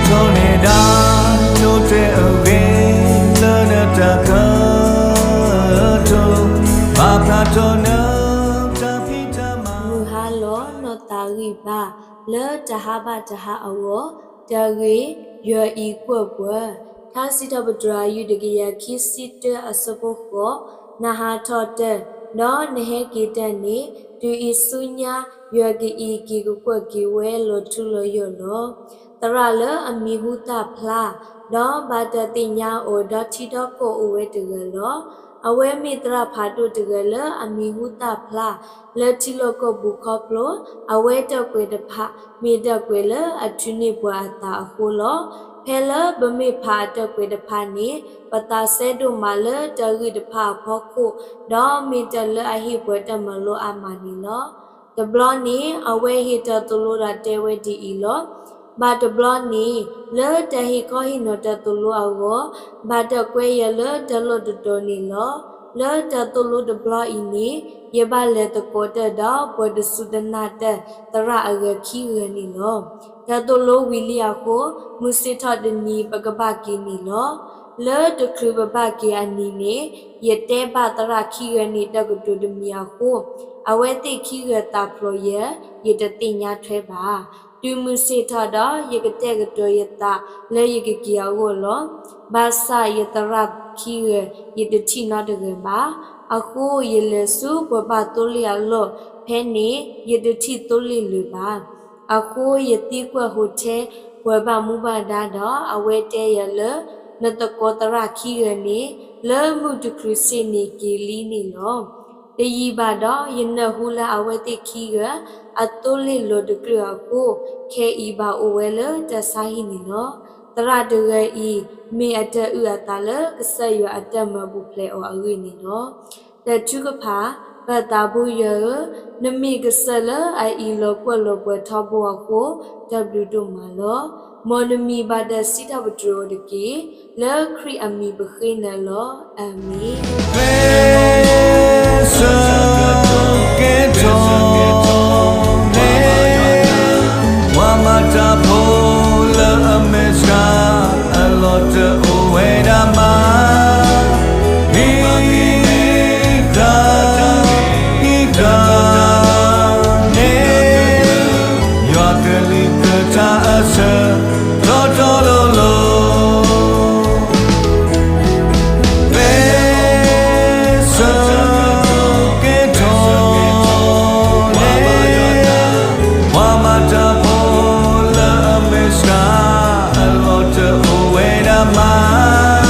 ထီၣ်န့ၢ်ဒၣ် ဒိးတဲအဂ့ၤ လၢနတၢ်ကတိၤ, ဘၣ်ဖျါထီၣ်နတၢ်ဖံးတၢ်မၤ မုၢ်ဟါလီၤ နီၢ်သးဂံၢ်ဘါ လၢတၢ်ဟးဘၣ်တၢ်ဟးအဂီၢ်, တၢ်ဂ့ၢ် ယွၤအံၤကွၢ်ပှၤ, ထါစံးထီၣ်ပတြၢၤ အယူၢ်တကယၤခံဆံတၢ အဆၢဖိဃိး, နဟးထီၣ်တၢ်, ဒီးနဟဲက့ၤတၢ်န့ၣ်, တုၤအံၤဆူညါ ယွၤကအံးက့ၤကကွၢ်က့ၤဝဲလီၤထူလီၤယိာ်လီၤ. သရၣ်လၢအမံၤဟူသၣ်ဖျါ, ဒီးဘၣ်တၢ်သ့ၣ်ညါအီၤဒီးထံဒီးကီၢ်အိၣ်ဝဲတဂၤလီၤ. အဝဲမ့ၢ်သရၣ်ဖးဒိၣ်တဂၤလၢအမံၤဟူသၣ်ဖျါ လၢထံလီၢ်ကီၢ်ပူၤခီဖျိ အဝဲတၢ်ကွဲးတဖၣ် မ့ၢ်တၢ်ကွဲးလၢအထုးန့ၢ်ပှၤအသးအဃိလီၤ. ဖဲလၢပမ့ၢ်ဖးအတၢ်ကွဲးတဖၣ်န့ၣ် ပသးစဲဒိၣ်မးလၢတၢ်ဂ့ၢ်တဖၣ်အဖီခိၣ်, ဒီးမ့ၢ်တၢ်လၢအဟ့ၣ်ပှၤတၢ်မၤလိအါမးန့ၣ်လီၤ. တဘျီန့ၣ် အဝဲဟ့ၣ်တၢ်သိၣ်လိဒီးတဲဝဲဒ်အံၤလီၤ. ဘၣ်တဘျီန့ၣ် လၢတၢ်ဟ့ၣ်ခီဟ့ၣ်နီၤတၢ်သိၣ်လိအဂီၢ် ဘၣ်တၢ်ကွဲယၤလၢတၢ်လီၢ်တတီၤန့ၣ်လီၤ. လၢတၢ်သိၣ်လိတဘျီအံၤန့ၣ် ယဘၣ်လဲၤသကိးတၢ်ဒီးပှၤတစူၢ်တနာ်တၢ်သရၣ်အဂၤခံဂၤန့ၣ်လီၤ. တၢ်သိၣ်လိဝံၤလံအဃိ မုၢ်ဆ့ၣ်ထီၣ်တနံၤ ပကဘၣ်က့ၤန့ၣ်လီၤ. လၢတချုးပဘၣ်က့ၤအနံၤန့ၣ် ယတဲဘၣ်သရၣ်ခံဂၤန့ၣ်တၢ်ကတိၤတမံၤအဃိ အဝဲသ့ၣ်ခံဂၤသးဖျိးယဲ ယတသ့ၣ်ညါထွဲဘၣ်. တုၤမုၢ်ဆ့ၣ်ထီၣ်ဒီး ယကတဲာ်ကတီၤယသးလၢယကက့ၤအဂီၢ်လီၤ. ဘၣ်ဆၣ်ယသရၣ်ခံဂၤ ယတထံၣ်နီတဂၤဘၣ်. အဃိယလဲၤဆူပှၤဘၣ်သိလ့ၣ်အလီၢ် ဖဲန့ၣ် ယတထံၣ်သိလ့ၣ်လၢၤဘၣ်. အဃိယသံကွၢ် hotel ပှၤဘၣ်မူဘၣ်ဒါဒီး အဝဲတဲယၤလၢ နသကိးသရၣ်ခံဂၤန့ၣ် လၢမုၢ်တချုးဆ့ၣ်န့ၣ်က့ၤလံန့ၣ်လီၤ. တယံာ်ဘၣ်ဒီး ယနၢ်ဟူလၢအဝဲသ့ၣ်ခံဂၤ အသိလ့ၣ်လီၤတကျၢၤအဃိ ခဲအံၤဘၣ်အိၣ်ဝဲလၢတၢ်ဆါဟံၣ်န့ၣ်လီၤ. သရၣ်တဂၤအံၤ မ့ၢ်အတၢ်အုၣ်အသးလၢကစၢ်ယွၤအတၢ်မၤပူၤဖျဲးအီၤအဂ့ၢ်န့ၣ်လီၤ. တၢ်ထုကဖၣ်, ပၢ်သးဘိယွၤဧၢ, နမ့ၢ်ကစၢ်လၢအအံးလီၤကွၢ်လီၤပှၤထီဘိအဃိ တၢ်ဘျုးဒိၣ်မးလီၤ. မ်နမံၤဘၣ်တၢ်စံးထီၣ်ပတြၢၤအီၤတက့ၢ်. လၢခရံာ်အမံၤပဃ့နၤလီၤ. အၤမ့ၣ်. ပစၢၤကဲထီၣ်န့ၣ် ပှၤမၤတၢ်ဖိလၢအမဲာ်ဆှး အလီၢ်တအိၣ်ဝဲဒၣ်မး မ့ၢ်တၢ် မ့ၢ်တၢ်န့ၣ် ယွၤကလုၢ်ကထါအဆၢ တီတီလိၤလိၤ ပစၢၤကဲထီၣ်န့ၣ် ပှၤမၤတၢ်ဖိလၢအမဲာ်ဆှး အလီၢ်တအိၣ်ဝဲဒၣ်မး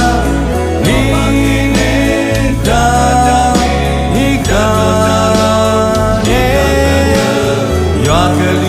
မ့ၢ်တၢ် မ့ၢ်တၢ်န့ၣ် ယွၤကလုၢ်